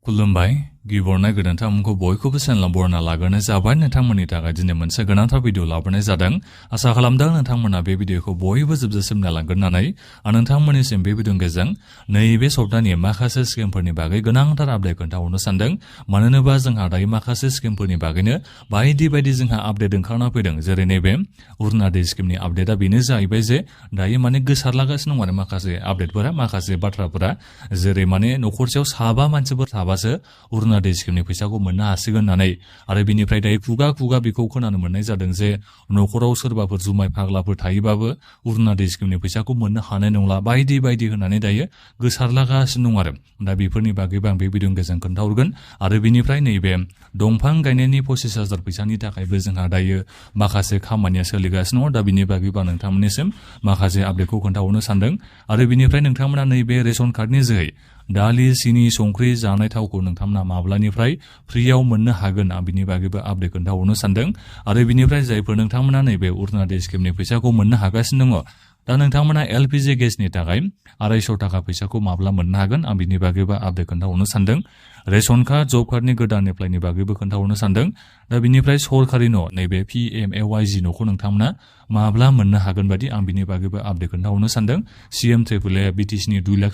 खुलुमबाय गिबियावनो गोदानथारखौ बयखौबो चेनेलाव बरायना लाग्रोनाय जाबाय। नोंथांमोननि थाखाय दिनै मोनसे गोनांथार भिडिअ लाबोनाय जादों। आसा खालामदों नोंथांमोना बे भिडिअखौ बयबो जोबजासिम नायलांगोननानै आं नोंथांमोननिसिम बे भिडिअनि गेजेरजों नैबे सप्तानि माखासे स्किमफोरनि बागै गोनांथार आपडेट खोन्थाहरनो सानदों। मानो होनोबा जोंहा दायो माखासे स्किमफोरनि बागैनो बायदि जोंहा आपडेट ओंखारना फैदों। जेरै नैबे अरुणाचल स्किमनि आपडेटआ बेनो जाहैबाय जे दायो माने गोसारलागासिनो दं आरो माखासे आपडेटफोरा, माखासे बाथ्राफोरा। जेरै माने न'खरसेयाव साबा मानसिफोर थाबासो अरुणाचल स्किमनि फैसाखौ मोननो हासिगोन होननानै आरो बिनिफ्राय दायो खुगा बेखौ खोनानो मोननाय जादों जे न'खराव सोरबाफोर जुमाय फाग्लाफोर थायोबाबो अरुणाचल स्किमनि फैसाखौ मोननो हानाय नंला बायदि होननानै दायो गोसारलागासिनो दं आरो दा बेफोरनि बागैबो आं बे भिडिअनि गेजेरजों खोन्थाहरगोन। आरो बिनिफ्राय नैबे दंफां गायनायनि 25,000 फैसानि थाखायबो जोंहा दायो माखासे खामानिया सोलिगासिनो दं। दा बिनि बागैबो आं नोंथांमोननिसिम माखासे आपडेटखौ खोन्थाहरनो सानदों। आरो बिनिफ्राय नोंथांमोना नैबे रेशन कार्डनि जोहै दालि, सिनि, संख्रि, जानाय थावखौ नोंथांमोना माब्लानिफ्राय फ्रियाव मोननो हागोन आं बिनि बागैबो आपडेट खोन्थाहरनो सानदों। आरो बिनिफ्राय जायफोर नोंथांमोना नैबे अरुणाचल स्किमनि फैसाखौ मोननो हागासिनो दङ, दा नोंथांमोना एलपिजि गेसनि थाखाय 250 थाखा फैसाखौ माब्ला मोननो हागोन आं बिनि बागैबो आपडेट खोन्थाहरनो सानदों। रेशन कार्ड, जब कार्डनि गोदान एप्लाइनि बागैबो खोन्थाहरनो सानदों। दा बिनिफ्राय सरकारि न' नैबे PMAYG न'खौ नोंथांमोना माब्ला मोननो हागोन बादि आं बिनि बागैबो आपडेट खोन्थाहरनो सानदों। CM ट्रिपल ए BTCनि 2 लाख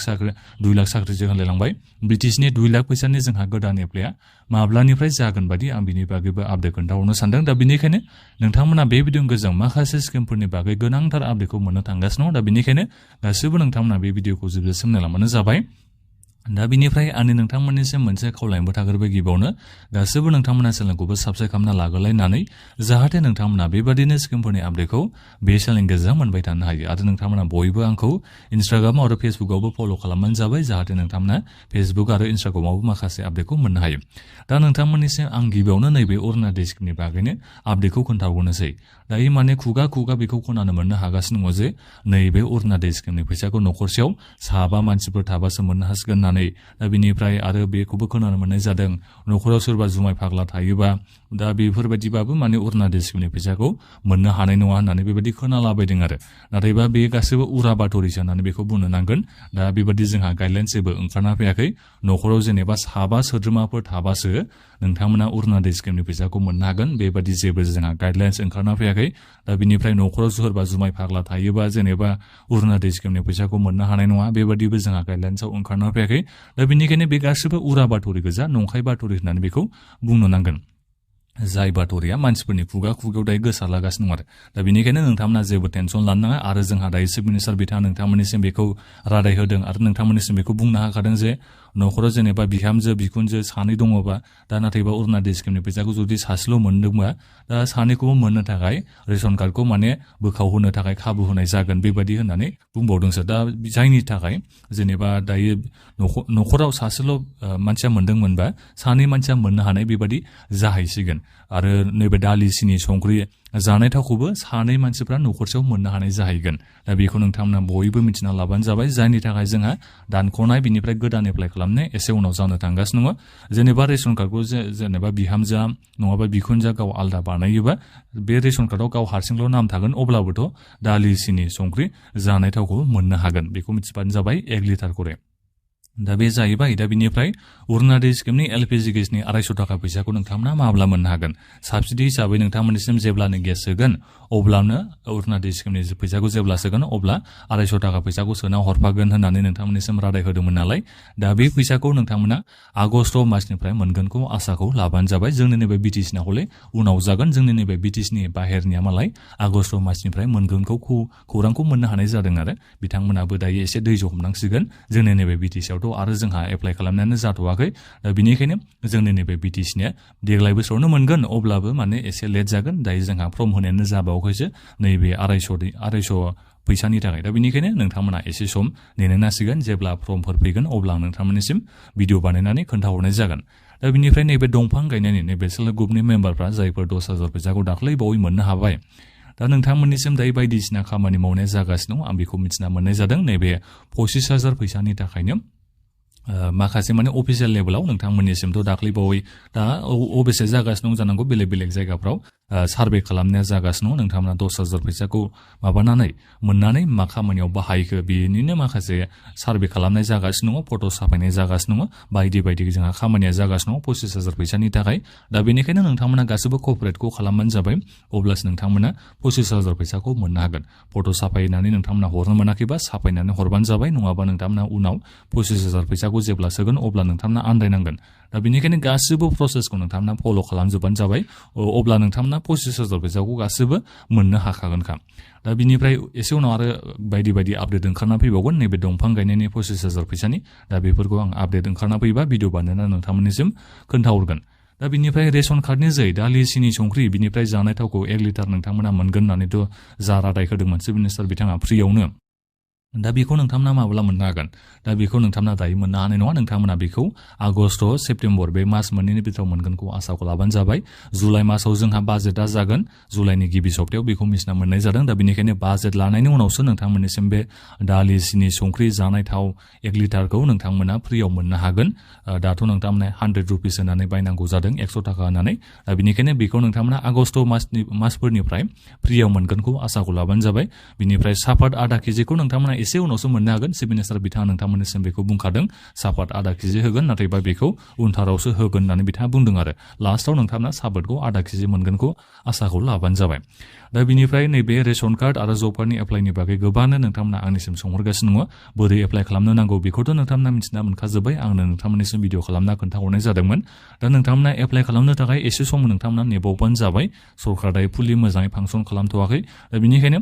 साख्रिजों होलायलांबाय। BTCनि 2 लाख फैसानि जोंहा गोदान एप्लाइया माब्लानिफ्राय जागोन बादि आं बिनि बागैबो आपडेट खोन्थाहरनो सानदों। दा बेनिखायनो नोंथांमोना बे भिडिअनि गेजेरजों माखासे स्किमफोरनि बागै गोनांथार आपडेटखौ मोननो थांगासिनो दं। दा बेनिखायनो गासैबो नोंथांमोना बे भिडिअखौ जोबजासिम नायलांबानो जाबाय। दा बिनिफ्राय आंनि नोंथांमोननिसिम मोनसे खावलायनोबो थाग्रोबाय गिबियावनो गासैबो नोंथांमोना चेनेलखौबो साबस्क्राइब खालामना लाग्रोलायनानै जाहाथे नोंथांमोना बेबादिनो स्किमफोरनि आपडेटखौ बे चेनेलनि गेजेरजों मोनबाय थानो हायो। आरो नोंथांमोना बयबो आंखौ इन्स्टाग्राम आरो फेसबुकआवबो फल' खालामबानो जाबाय जाहाथे नोंथांमोना फेसबुक आरो इन्स्टाग्रामावबो माखासे आपडेटखौ मोननो हायो। दा नोंथांमोननिसिम आं गिबियावनो नैबे अरुणाचल स्किमनि बागैनो आपडेटखौ खोन्थाहरनोसै। दायो माने खुगा बेखौ खोनानो मोननो हागासिनो दङ जे नैबे अरुणाचल स्किमनि फैसाखौ न'खरसेयाव साबा मानसिफोर थाबासो मोननो हासिगोन होननानै। दा बिनिफ्राय आरो बेखौबो खोनानो मोननाय जादों न'खराव सोरबा जुमाय फाग्ला थायोबा दा बेफोरबायदिबाबो माने अरुणाचल स्किमनि फैसाखौ मोननो हानाय नङा होननानै बेबायदि खोनालाबायदों आरो। नाथायबा बे गासैबो उरा बाथरिसो होननानै बेखौ बुंनो नांगोन। दा बेबायदि जोंहा गाइडलाइन्स जेबो ओंखारना फैयाखै। न'खराव जेनेबा साबा सोद्रोमाफोर थाबासो नोंथांमोना अरुणाचल स्किमनि फैसाखौ मोननो हागोन बेबायदि जेबो जोंहा गाइडलाइन्स ओंखारना फैयाखै। दा बिनिफ्राय न'खराव सोरबा जुमाय फाग्ला थायोबा जेनेबा अरुणाचल स्किमनि फैसाखौ मोननो हानाय नङा बेबादिबो जोंहा गाइडलाइन्सआव ओंखारना फैयाखै। दा बेनिखायनो बे गासैबो उरा बाथरि गोजा, नंखाय बाथरि होननानै बेखौ बुंनो नांगोन। जाय बाथरिया मानसिफोरनि खुगायाव दायो गोसारलागासिनो दं आरो। दा बेनिखायनो नोंथांमोना जेबो टेनसन लानो नाङा। आरो जोंहा दायो चिफ मिनिस्टार बिथाङा नोंथांमोननिसिम बेखौ रादाय होदों आरो नोंथांमोननिसिम बेखौ बुंनो हाखादों जे न'खराव जेनेबा बिहामजो बिखुनजो सानै दङबा दा नाथायबा अरुणाचल स्किमनि फैसाखौ जुदि सासेल' मोनदोंबा दा सानैखौबो मोननो थाखाय रेशन कार्डखौ माने बोखावहोनो थाखाय खाबु होनाय जागोन बेबायदि होननानै बुंबावदोंसो। दा जायनि थाखाय जेनेबा दायो न'खराव सासेल' मानसिया मोनदोंमोनबा सानै मानसिया मोननो हानाय बेबायदि जाहैसिगोन। आरो नैबे दालि, सिनि, संख्रि, जानाय थावखौबो सानै मानसिफ्रा न'खरसेयाव मोननो हानाय जाहैगोन। दा बेखौ नोंथांमोना बयबो मिथिना लाबानो जाबाय। जायनि थाखाय जोंहा दानख'नाय बिनिफ्राय गोदान एप्लाइ खालामनाय एसे उनाव जानो थांगासिनो दङ। जेनेबा रेशन कार्डखौ जेनेबा बिहामजोआ नङाबा बिखुनजोआ गाव आलदा बानायोबा बे रेशन कार्डआव गाव हारसिंल' नाम थागोन अब्लाबोथ' दालि, सिनि, संख्रि, जानाय थावखौ मोननो हागोन। बेखौ मिथिबानो जाबाय 1 लिटार करे। दा बे जाहैबाय। दा बिनिफ्राय अरुणाचल स्किमनि एलपिजि गेसनि 250 थाखा फैसाखौ नोंथांमोना माब्ला मोननो हागोन? साबसिडि हिसाबै नोंथांमोननिसिम जेब्लानो गेस सोगोन अब्लानो अरुणाचल स्किमनि फैसाखौ जेब्ला सोगोन अब्ला 250 थाखा फैसाखौ सोना हरफागोन होननानै नोंथांमोननिसिम रादाय होदोंमोन नालाय। दा बे फैसाखौ नोंथांमोना आगष्ट मासनिफ्राय मोनगोनखौ आसाखौ लाबानो जाबाय। जोंनि नैबे बिटिसिना हले उनाव जागोन। जोंनि नैबे बिटिसिनि बाहेरनिया मालाय आगष्ट मासनिफ्राय मोनगोनखौ खौरांखौ मोननो हानाय जादों आरो बिथांमोनाबो दायो एसे दैज' हमनांसिगोन। जोंनि नैबे बिटिसिआवथ' आरो जोंहा एप्लाइ खालामनायानो जाथ'वाखै। दा बिनिखायनो जोंनि नैबे बिटिसिनिया देग्लाय बोसोरावनो मोनगोन अब्लाबो माने एसे लेट जागोन। दायो जोंहा फर्म होनायानो जाबावाखैसो नैबे 250 फैसानि थाखाय। दा बेनिखायनो नोंथांमोना एसे सम नेनो नांसिगोन। जेब्ला फर्मफोर फैगोन अब्ला आं नोंथांमोननिसिम भिडिअ बानायनानै खोन्थाहरनाय जागोन। दा बिनिफ्राय नैबे दंफां गायनायनि नैबे सेल्फ हेल्प ग्रुपनि मेम्बारफ्रा जायफोर 10,000 फैसाखौ दाख्लै बावै मोननो हाबाय, दा नोंथांमोननिसिम दायो बायदिसिना खामानि मावनाया जागासिनो दं। आं बेखौ मिथिना मोननाय जादों। नैबे 25,000 फैसानि थाखायनो माखासे माने अफिसियेल लेभेलाव नोंथांमोननिसिमथ' दाख्लै बावै दा अबेसे जागासिनो दं जानांगौ बेलेग जायगाफ्राव सार्भे खालामनाया जागासिनो दङ नोंथांमोना 10,000 फैसाखौ माबानानै मोननानै मा खामानियाव बाहायखो बेनिनो माखासे सार्भे खालामनाय जागासिनो दङ फट' साफायनाय जागासिनो दङ बायदि बायदि जोंहा खामानिया जागासिनो दङ 25,000 फैसानि थाखाय दा बेनिखायनो नोंथांमोना गासिबो क'पारेटखौ खालामबानो जाबाय अब्लासो नोंथांमोना 25,000 फैसाखौ मोननो हागोन फट' साफायनानै नोंथांमोना हरनो मोनाखैबा साफायनानै हरबानो जाबाय नङाबा नोंथांमोना उनाव 25,000 फैसाखौ जेब्ला सोगोन अब्ला नोंथांमोना आन्दायनांगोन दा बेनिखायनो गासिबो प्रसेसखौ नोंथांमोना फल' खालामजोबबानो जाबाय अब्ला नोंथांमोना 25,000 फैसाखौ गासिबो मोननो हाखागोनखा दा बिनिफ्राय एसे उनाव आरो बायदि बायदि आपडेट ओंखारना फैबावगोन नैबे दंफां गायनायनि 25,000 फैसानि दा बेफोरखौ आं आपडेट ओंखारना फैबा भिडिअ बानायना नोंथांमोननिसिम खोन्थाहरगोन दा बिनिफ्राय रेशन कार्डनि जै दालि सिनि संख्रि बिनिफ्राय जानाय थावखौ 1 लिटार नोंथांमोना मोनगोन होननानैथ' जा रादाय होदोंमोन चिफ मिनिस्टार बिथाङा फ्रियावनो दा बेखौ नोंथांमोना माब्ला मोननो हागोन दा बेखौ नोंथांमोना दायो मोननो हानाय नङा नोंथांमोना बेखौ आगष्ट सेप्तेम्बर बे मास मोननैनि बिथोराव मोनगोनखौ आसाखौ लाबानो जाबाय जुलाइ मासाव जोंहा बाजेटआ जागोन जुलाइनि गिबि सप्तायाव बेखौ मिथिना मोननाय जादों दा बेनिखायनो बाजेट लानायनि उनावसो नोंथांमोननिसिम बे दालि सिनि संख्रि जानाय थाव 1 लिटारखौ नोंथांमोना फ्रियाव मोननो हागोन दाथ' नोंथांमोना 100 रुपिस होनानै बायनांगौ जादों 100 थाखा होनानै दा बेनिखायनो बेखौ नोंथांमोना आगष्ट मासफोरनिफ्राय फ्रियाव मोनगोनखौ आसाखौ लाबानो जाबाय बिनिफ्राय सापात आधा केजिखौ नोंथांमोना एसे उनावसो मोननो हागोन चिफ मिनिस्टार बिथाङा नोंथांमोननिसिम बेखौ बुंखादों सापात आधा केजि होगोन नाथायबा बेखौ उनथारावसो होगोन होननानै बिथाङा बुंदों आरो लास्टआव नोंथांमोना सापातखौ आधा केजि मोनगोनखौ आसाखौ लाबानो जाबाय दा बिनिफ्राय नैबे रेशन कार्ड आरो जब कार्डनि एप्लाइनि बागै गोबांनो नोंथांमोना आंनिसिम सोंहरगासिनो दङ बोरै एप्लाइ खालामनो नांगौ बेखौथ' नोंथांमोना मिथिना मोनखाजोब्बाय आंनो नोंथांमोननिसिम भिडिअ खालामना खोन्थाहरनाय जादोंमोन दा नोंथांमोना एप्लाइ खालामनो थाखाय एसे सम नोंथांमोना नेबावबानो जाबाय सरकारा दायो फुलि मोजाङै फांसन खालामथ'वाखै दा बेनिखायनो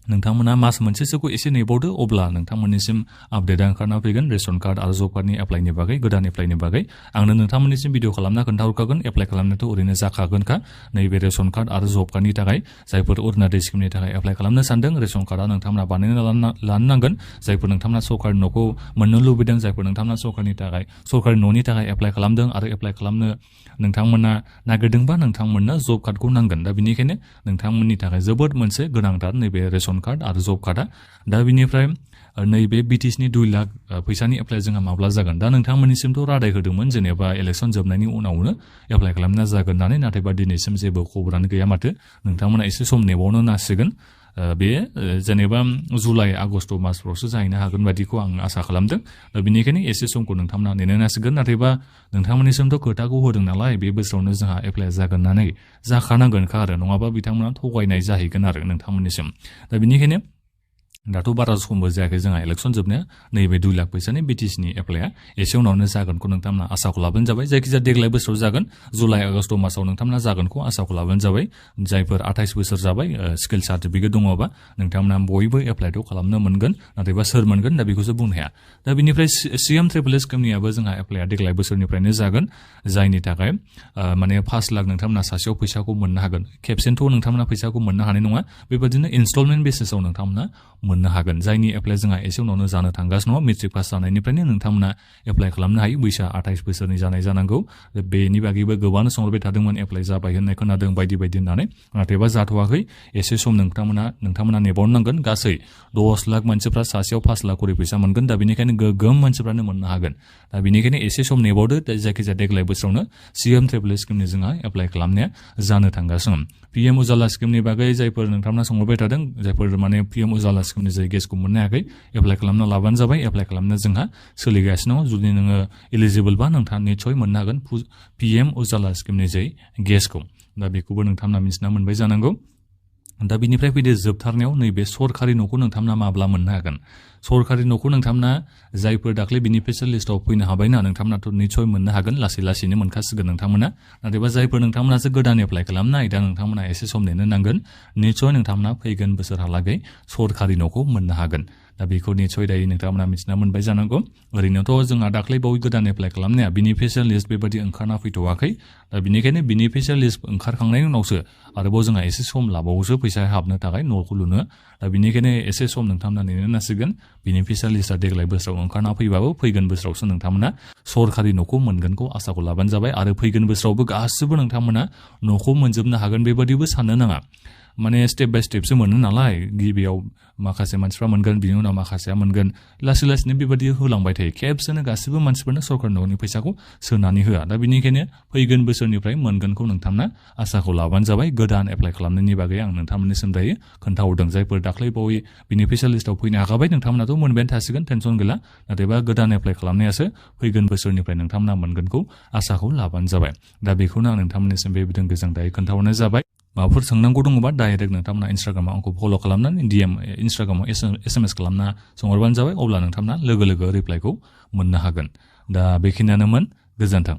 नोंथांमोना मास मोनसेसोखौ एसे नेबावदो अब्ला नोंथांमोननिसिम आपडेटआ ओंखारना फैगोन रेशन कार्ड आरो जब कार्डनि एप्लाइनि बागै गोदान एप्लाइनि बागै आंनो नोंथांमोननिसिम भिडिअ खालामना खोन्थाहरखागोन एप्लाइ खालामनायाथ' ओरैनो जाखागोनखा नैबे रेशन कार्ड आरो जब कार्डनि थाखाय जायफोर अरुणोदय स्किमनि थाखाय एप्लाइ खालामनो सानदों रेशन कार्डआ नोंथांमोना बानायना लानो नांगोन जायफोर नोंथांमोना सरकारनि न'खौ मोननो लुबैदों जायफोर नोंथांमोना सरकारनि न'नि थाखाय एप्लाइ खालामदों आरो एप्लाइ खालामनो नोंथांमोना नागिरदोंबा नोंथांमोननो जब कार्डखौ नांगोन दा बेनिखायनो नोंथांमोननि थाखाय जोबोद मोनसे गोनांथार नैबे रेशन कार्ड आरो जब कार्डआ दा बिनिफ्राय नैबे बिटिसिनि 2 लाख फैसानि एप्लाइ जोंहा माब्ला जागोन दा नोंथांमोननिसिमथ' रादाय होदोंमोन जेनेबा इलेक्सन जोबनायनि उनावनो एप्लाइ खालामनाय जागोन होननानै नाथायबा दिनैसिम जेबो खबरानो गैया माथो नोंथांमोना एसे सम नेबावनो नांसिगोन बे जेनेबा जुलाइ आगष्ट मासफ्रावसो जाहैनो हागोन बायदिखौ आं आसा खालामदों दा बेनिखायनो एसे समखौ नोंथांमोना नेनो नांसिगोन नाथायबा नोंथांमोननिसिमथ' खोथाखौ होदों नालाय बे बोसोरावनो जोंहा एप्लाइ जागोन होननानै जाखानांगोनखा आरो नङाबा बिथांमोना थगायनाय जाहैगोन आरो नोंथांमोननिसिम दा बेनिखायनो दाथ' बारा समबो जायाखै जोंहा इलेक्सन जोबनाया नैबे 2 लाख फैसानि बिटिसिनि एप्लाइआ एसे उनावनो जागोनखौ नोंथांमोना आसाखौ लाबानो जाबाय जायखिजाया देग्लाय बोसोराव जागोन जुलाइ आगष्ट मासाव नोंथांमोना जागोनखौ आसाखौ लाबानो जाबाय जायफोर 28 बोसोर जाबाय स्किल सार्टिफिकेट दङबा नोंथांमोना बयबो एप्लाइखौ खालामनो मोनगोन नाथायबा सोर मोनगोन दा बेखौसो बुंनो हाया दा बिनिफ्राय सिएम ट्रिपल स्किमनियाबो जोंहा एप्लाइआ देग्लाय बोसोरनिफ्रायनो जागोन जायनि थाखाय माने 5 लाख नोंथांमोना सासेयाव फैसाखौ मोननो हागोन खेबसेनोथ' नोंथांमोना फैसाखौ मोननो हानाय नङा बेबायदिनो इनस्टलमेन्ट बेसिसाव नोंथांमोना मोननो हागोन जायनि एप्लाइ जोंहा एसे उनावनो जानो थांगासिनो दङ मेट्रिक पास जानायनिफ्रायनो नोंथांमोना एप्लाइ खालामनो हायो बैसोआ 28 बोसोरनि जानाय जानांगौ बेनि बागैबो गोबां सोंहरबाय थादोंमोन एप्लाइ जाबाय होननाय खोनादों बायदि बायदि होननानै नाथायबा जाथ'वाखै एसे सम नोंथांमोना नेबावनो नांगोन गासै 10 लाख मानसिफ्रा सासेयाव 5 लाख करि फैसा मोनगोन दा बेनिखायनो गोगोम मानसिफ्रानो मोननो हागोन दा बेनिखायनो एसे सम नेबावदो जायखिजाया देग्लाय बोसोरावनो सिएम ट्रिपल स्किमनि जोंहा एप्लाइ खालामनाया जानो थांगासिनो पिएम उजाला स्किमनि बागै जायफोर नोंथांमोना सोंहरबाय थादों जायफोर माने पिएम उजाला स्किमनि जाय गेसखौ मोननो हायाखै एप्लाइ खालामना लाबानो जाबाय एप्लाइ खालामनो जोंहा सोलिगासिनो दङ जुदि नोङो एलिजिबोलबा नोंथाङा निस्सय मोननो हागोन पिएम उजाला स्किमनि जाय गेसखौ दा बेखौबो नोंथांमोना मिथिना मोनबाय जानांगौ दा बिनिफ्राय फैदो जोबथारनायाव नैबे सरकारि न'खौ नोंथांमोना माब्ला मोननो हागोन सरकारि न'खौ नोंथांमोना जायफोर दाख्लै बेनिफिसियेल लिस्टआव फैनो हाबायना नोंथांमोनाथ' निस्सय मोननो हागोन लासै लासैनो मोनखासिगोन नोंथांमोना नाथायबा जायफोर नोंथांमोनासो गोदान एप्लाइ खालामनाय दा नोंथांमोना एसे सम नेनो नांगोन निस्सय नोंथांमोना फैगोन बोसोरहालागै सरकारि न'खौ मोननो हागोन दा बेखौ निस्सय दायो नोंथांमोना मिथिना मोनबाय जानांगौ ओरैनोथ' जोंहा दाख्लै बावै गोदान एप्लाइ खालामनाया बेनिफिसियेल लिस्ट बेबायदि ओंखारना फैथ'वाखै दा बेनिखायनो बेनिफिसियेल लिस्ट ओंखारखांनायनि उनावसो आरोबाव जोंहा एसे सम लाबावोसो फैसा हाबनो थाखाय न'खौ लुनो दा बेनिखायनो एसे सम नोंथांमोना नेनो नांसिगोन बेनिफिसियेल लिस्टआ देग्लाय बोसोराव ओंखारना फैबाबो फैगोन बोसोरावसो नोंथांमोना सरकारि न'खौ मोनगोनखौ आसाखौ लाबानो जाबाय आरो फैगोन बोसोरावबो गासिबो नोंथांमोना न'खौ मोनजोबनो हागोन बेबादिबो साननो नाङा माने स्टेप बाय स्टेपसो मोनो नालाय गिबियाव माखासे मानसिफ्रा मोनगोन बिनि उनाव माखासेया मोनगोन लासै लासैनो बेबायदि होलांबाय थायो खेबसेनो गासिबो मानसिफोरनो सरकारनि न'नि फैसाखौ सोनानै होआ दा बेनिखायनो फैगोन बोसोरनिफ्राय मोनगोनखौ नोंथांमोना आसाखौ लाबानो जाबाय गोदान एप्लाइ खालामनायनि बागै आं नोंथांमोननिसिम दायो खोन्थाहरदों जायफोर दाख्लै बावै बेनिफिसियेल लिस्टआव फैनो हाखाबाय नोंथांमोनाथ' मोनबायानो थासिगोन टेनसन गैला नाथायबा गोदान एप्लाइ खालामनायासो फैगोन बोसोरनिफ्राय नोंथांमोना मोनगोनखौ आसाखौ लाबानो जाबाय दा बेखौनो आं नोंथांमोननिसिम बे बिथोनखौ दायो खोन्थाहरनाय जाबाय माबाफोर सोंनांगौ दङबा डाइरेक्ट नोंथांमोना इन्स्टाग्रामाव आंखौ फल' खालामनानै DM इन्स्टाग्रामाव SMS खालामना सोंहरबानो जाबाय अब्ला नोंथांमोना लोगो लोगो रिप्लाइखौ मोननो हागोन दा बेखिनियानोमोन गोजोन्थों